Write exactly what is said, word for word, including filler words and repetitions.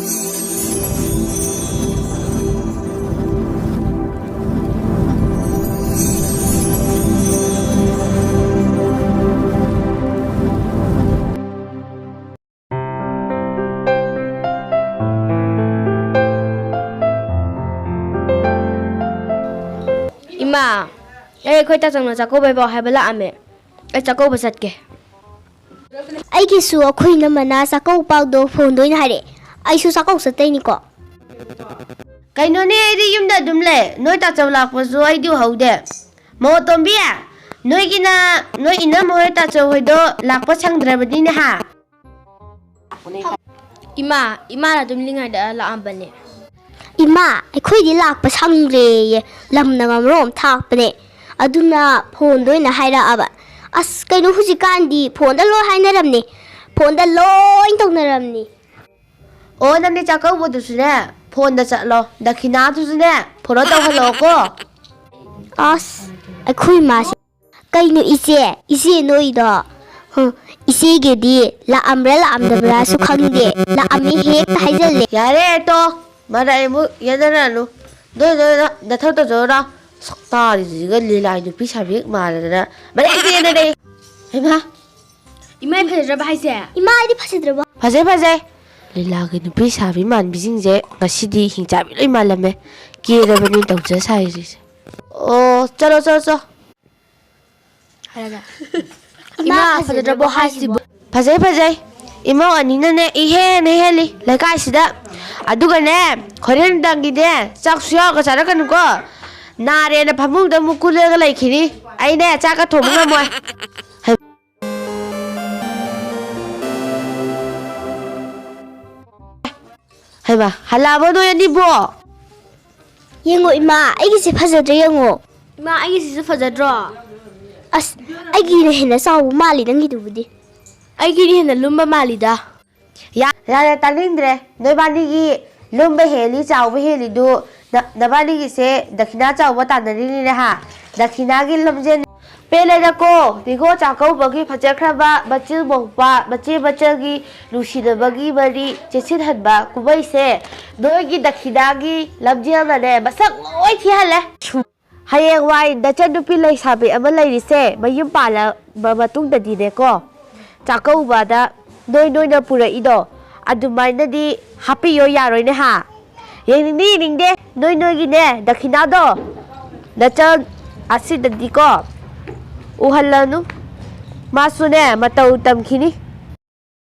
ꯏꯃꯥ, ꯑꯩ ꯑꯩꯈꯣꯏ ꯇꯥꯆꯧꯅ ꯆꯥꯛꯀꯧꯕꯩ ꯄꯥꯎ ꯍꯥꯏꯕ ꯂꯥꯛꯑꯝꯃꯦ꯫ ꯑꯩ ꯆꯥꯛꯀꯧꯕ ꯆꯠꯀꯦ꯫ ꯑꯩꯒꯤꯁꯨ ꯑꯩꯈꯣꯏ ꯏꯅꯝꯃꯅ ꯆꯥꯛꯀꯧꯕ ꯄꯥꯎꯗꯣ ꯐꯣꯟꯗ ꯑꯣꯏꯅ ꯍꯥꯏꯔꯛꯑꯦ꯫ ꯑꯩꯁꯨ ꯆꯥꯛꯀꯧꯕ ꯆꯠꯇꯣꯏꯅꯤꯀꯣ꯫ ꯀꯩꯅꯣꯅꯦ, ꯑꯩꯗꯤ ꯌꯨꯝꯗ ꯑꯗꯨꯝ ꯂꯩ꯫ ꯅꯣꯏ ꯇꯥꯆꯧ ꯂꯥꯛꯄꯁꯨ ꯑꯩꯗꯤ ꯎꯍꯧꯗꯦ꯫ ꯃꯧ ꯑꯇꯣꯝꯕꯤ, ꯅꯣꯏꯒꯤꯅ, ꯅꯣꯏ ꯏꯅꯝꯃ ꯍꯣꯏ ꯇꯥꯆꯧ ꯍꯣꯏꯗꯣ ꯂꯥꯛꯄ ꯁꯪꯗ꯭ꯔꯕꯅꯤꯅꯦ ꯍꯥ? ꯏꯃꯥ, ꯏꯃꯥꯅ ꯇꯨꯝꯂꯤꯉꯩꯗ ꯂꯥꯛꯑꯝꯕꯅꯦ꯫ ꯏꯃꯥ, ꯑꯩꯈꯣꯏꯗꯤ ꯂꯥꯛꯄ ꯁꯪꯗ꯭ꯔꯦꯌꯦ, ꯂꯝꯅ ꯃꯔꯣꯟ ꯑꯃ ꯊꯥꯞꯄꯅꯦ꯫ ꯑꯗꯨꯅ ꯐꯣꯟꯗ ꯑꯣꯏꯅ ꯍꯥꯏꯔꯛꯑꯕ꯫ ꯑꯁ, ꯀꯩꯅꯣ, ꯍꯧꯖꯤꯛꯀꯥꯟꯗꯤ ꯐꯣꯟꯗ ꯂꯣꯏ ꯍꯥꯏꯅꯔꯝꯅꯦ, ꯐꯣꯟꯗ ꯂꯣꯏ ꯇꯧꯅꯔꯝꯅꯤ꯫ ꯑꯣ, ꯅꯪꯗꯤ ꯆꯥꯛꯀꯧꯕꯗꯨꯁꯨꯅꯦ, ꯐꯣꯟꯗ ꯆꯠꯂꯣ, ꯗꯈꯤꯅꯥꯗꯨꯁꯨꯅꯦ, ꯐꯣꯂꯣ ꯇꯧꯍꯜꯂꯛꯑꯣꯀꯣ꯫ ꯑꯁ, ꯑꯩꯈꯣꯏ ꯏꯃꯥꯁꯦ꯫ ꯀꯩꯅꯣ ꯏꯆꯦ, ꯏꯆꯦ ꯅꯣꯏꯗꯣ? ꯍ, ꯏꯆꯦꯒꯤꯗꯤ ꯂꯥꯛꯑꯝꯕ꯭ꯔꯥ ꯂꯥꯛꯑꯝꯗꯕ꯭ꯔꯥꯁꯨ ꯈꯪꯗꯦ, ꯂꯥꯛꯑꯝꯃꯤ ꯍꯦꯛꯇ ꯍꯥꯏꯖꯜꯂꯦ꯫ ꯌꯥꯔꯦ ꯇꯣ, ꯃꯔꯩ ꯑꯃꯨꯛ ꯌꯦꯠꯅꯔꯅꯨ꯫ ꯅꯣꯏ, ꯅꯣꯏ, ꯅ-, ꯅꯊꯧ ꯇꯧꯖꯧꯔꯣ꯫ ꯁꯛꯇꯥꯁꯤꯒ ꯂꯤꯂꯥꯏ ꯅꯨꯄꯤ ꯁꯥꯕꯤ ꯍꯦꯛ ꯃꯥꯟꯅꯗꯅ꯫ ꯃꯔꯩ ꯍꯦꯛꯇ ꯌꯦꯠꯅꯔꯦ꯫ ꯍꯩꯃꯥ! ꯏꯃꯥ ꯐꯖꯗ꯭ꯔꯕ ꯍꯥꯏꯁꯦ? ꯏꯃꯥ ꯑꯩꯗꯤ ꯐꯖꯗ꯭ꯔꯕꯣ? ꯐꯖꯩ, ꯐꯖꯩ꯫ ꯂꯤꯂꯥꯒꯤ ꯅꯨꯄꯤ ꯁꯥꯕꯤ ꯃꯥꯟꯕꯤꯁꯤꯡꯁꯦ ꯉꯁꯤꯗꯤ ꯍꯤꯡꯆꯥꯕꯤ ꯂꯣꯏ ꯃꯥꯜꯂꯝꯃꯦ꯫ ꯀꯦꯔꯕꯅꯤ ꯇꯧꯖ ꯁꯥꯔꯤꯁꯦ꯫ ꯑꯣ, ꯆꯠꯂꯣ, ꯆꯠꯂꯣ, ꯆꯠꯂꯣ꯫ ꯍꯥꯏꯔꯒ꯫ ꯏꯃꯥ ꯏꯃꯥ ꯐꯖꯗ꯭ꯔꯕꯣ ꯐꯖꯗ꯭ꯔꯕꯣ ꯍꯥꯏꯁꯤꯕꯣ? ꯍꯥꯏꯁꯤꯕꯣ? ꯐꯖꯩ, ꯐꯖꯩ꯫ ꯏꯃꯧ ꯑꯅꯤꯅꯅꯦ ꯏꯍꯦꯟ ꯍꯦꯜꯂꯤ ꯂꯩꯀꯥꯏꯁꯤꯗ꯫ ꯑꯗꯨꯒꯅꯦ, ꯍꯣꯔꯦꯟ ꯅꯨꯡꯗꯥꯡꯒꯤꯅꯦ ꯆꯥꯛꯁꯨ ꯌꯥꯎꯔꯒ ꯆꯥꯔꯛꯀꯅꯨꯀꯣ꯫ ꯅꯥꯔꯦꯅ ꯐꯃꯨꯡꯗ ꯑꯃꯨꯛ ꯀꯨꯜꯂꯒ ꯂꯩꯈꯤꯅꯤ꯫ ꯑꯩꯅꯦ ꯆꯥꯛꯀ ꯊꯣꯡꯕ ꯉꯝꯃꯣꯏ꯫ ꯍꯩꯃꯥ, ꯍꯜꯂꯛꯑꯕꯣ ꯅꯣꯏ ꯑꯅꯤꯕꯣ? ꯌꯦꯡꯉꯣ ꯏꯃꯥ, ꯑꯩꯒꯤꯁꯦ ꯐꯖꯗ꯭ꯔꯥ ꯌꯦꯡꯉꯣ꯫ ꯏꯃꯥ, ꯑꯩꯒꯤꯁꯤꯁꯨ ꯐꯖꯗ꯭ꯔꯣ? ꯑꯁ, ꯑꯩꯒꯤꯅ ꯍꯦꯟꯅ ꯆꯥꯎꯕ ꯃꯥꯜꯂꯤ ꯅꯪꯒꯤꯗꯨꯕꯨꯗꯤ꯫ ꯑꯩꯒꯤꯅ ꯍꯦꯟꯅ ꯂꯨꯝꯕ ꯃꯥꯜꯂꯤꯗ꯫ ꯌꯥ-, ꯌꯥꯔꯦ, ꯇꯥꯅꯤꯡꯗ꯭ꯔꯦ꯫ ꯅꯣꯏꯕꯥꯅꯤꯒꯤ ꯂꯨꯝꯕ ꯍꯦꯜꯂꯤ, ꯆꯥꯎꯕ ꯍꯦꯜꯂꯤꯗꯨ ꯅ-, ꯅꯕꯥꯅꯤꯒꯤꯁꯦ ꯗꯈꯤꯅꯥ ꯆꯥꯎꯕ ꯇꯥꯟꯅꯔꯤꯅꯤꯅꯦ ꯍꯥ? ꯗꯈꯤꯅꯥꯒꯤ ꯂꯝꯖꯦꯟ꯫ ꯄꯦꯜꯂꯦꯗꯀꯣ, ꯅꯤꯉꯣꯜ ꯆꯥꯛꯀꯧꯕꯒꯤ ꯐꯖꯈ꯭ꯔꯕ ꯃꯆꯤꯜ ꯃꯧꯄ꯭ꯋꯥ, ꯃꯆꯦ ꯃꯆꯜꯒꯤ ꯅꯨꯡꯁꯤꯅꯕꯒꯤ ꯃꯔꯤ ꯆꯦꯠꯁꯤꯟꯍꯟꯕ ꯀꯨꯝꯍꯩꯁꯦ ꯅꯣꯏꯒꯤ ꯗꯈꯤꯅꯥꯒꯤ ꯂꯝꯖꯦꯜꯅꯅꯦ ꯃꯁꯛ ꯂꯣꯏ ꯊꯤꯍꯜꯂꯦ꯫ ꯍꯌꯦꯡꯋꯥꯏ ꯅꯆꯟꯅꯨꯄꯤ ꯂꯩꯁꯥꯕꯤ ꯑꯃ ꯂꯩꯔꯤꯁꯦ ꯃꯌꯨꯝ ꯄꯥꯜꯂꯕ ꯃꯇꯨꯡꯗꯗꯤꯅꯦꯀꯣ, ꯆꯥꯛꯀꯧꯕꯗ ꯅꯣꯏ ꯅꯣꯏꯅ ꯄꯨꯔꯛꯏꯗꯣ ꯑꯗꯨꯃꯥꯏꯅꯗꯤ ꯍꯥꯞꯄꯤꯌꯣ ꯌꯥꯔꯣꯏꯅꯦ ꯍꯥ? ꯌꯦꯡꯅꯤꯡꯗꯦ, ꯌꯦꯡꯅꯤꯡꯗꯦ꯫ ꯅꯣꯏ ꯅꯣꯏꯒꯤꯅꯦ ꯗꯈꯤꯅꯥꯗꯣ ꯅꯆꯟ ꯑꯁꯤꯗꯗꯤꯀꯣ ꯎꯍꯜꯂꯅꯨ꯫ ꯃꯥꯁꯨꯅꯦ ꯃꯇꯧ ꯇꯝꯈꯤꯅꯤ꯫